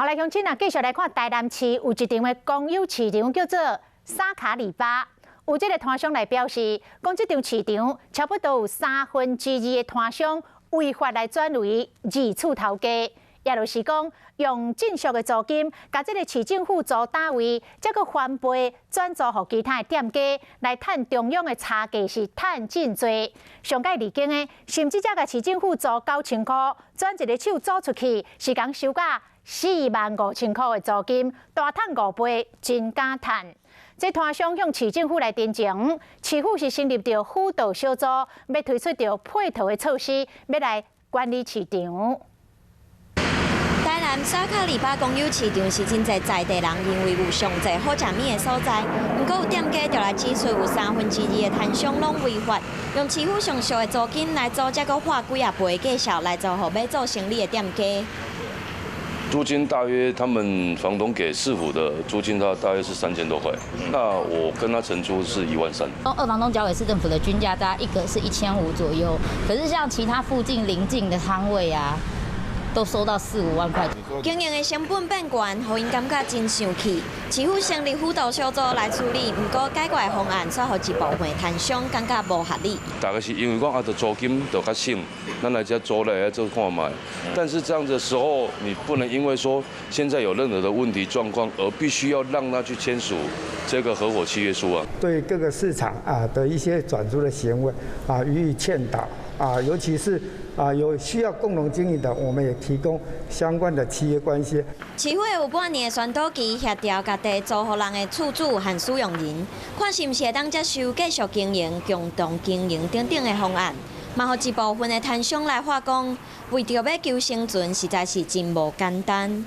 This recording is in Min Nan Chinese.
好來，鄉親啊，繼續來看台南市有一場的公有市場叫做沙卡里巴，有這个攤商來表示，講這場市場差不多有三分之二的攤商違法來轉為二次頭家，也就是講用真俗的租金，共這个市政府租單位，再閣翻倍轉租予其他的店家來趁中央的差價是趁真濟。上蓋離經的，甚至才共市政府租9000箍，轉一个手租出去，是共收價45,000箍的租金，大趁五倍，真敢趁。這攤商向市政府來陳情，市府是成立著輔導小組，欲推出著配套的措施，欲來管理市場。台南沙卡里巴公有市場是真濟在地人認為有上濟好食物的所在，毋過有店家就來指出，有三分之二的攤商攏違法，用市府上俗的租金來租，才閣翻幾仔倍的價數來租予欲做生意的店家。租金大約他們房東給市府的租金，他大約是3000多塊。那我跟他承租是1.3萬。二房東交給市政府的均價大概一個是1500左右，可是像其他附近鄰近的攤位啊，都收到四五萬塊。經營的成本變懸，予𪜶感覺真生氣。市府成立輔導小組來處理，毋過解決的方案卻予一部分攤商感覺無合理。大概是因為講啊，著租金就較省，咱來遮租來做看覓。但是這樣的時候，你不能因為說現在有任何的問題狀況，而必須要讓他去簽署這個合夥契約書啊。對各個市場啊的一些轉租的行為啊予以勸導啊，尤其是啊有需要共同經營的，我們也提供相關的契約關係。市府有半年的宣導期，協調共地租予人的厝主和使用人，看是毋是會當接受繼續經營、共同經營等等的方案。嘛，予一部分的攤商來話講，為著欲求生存，實在是真無簡單。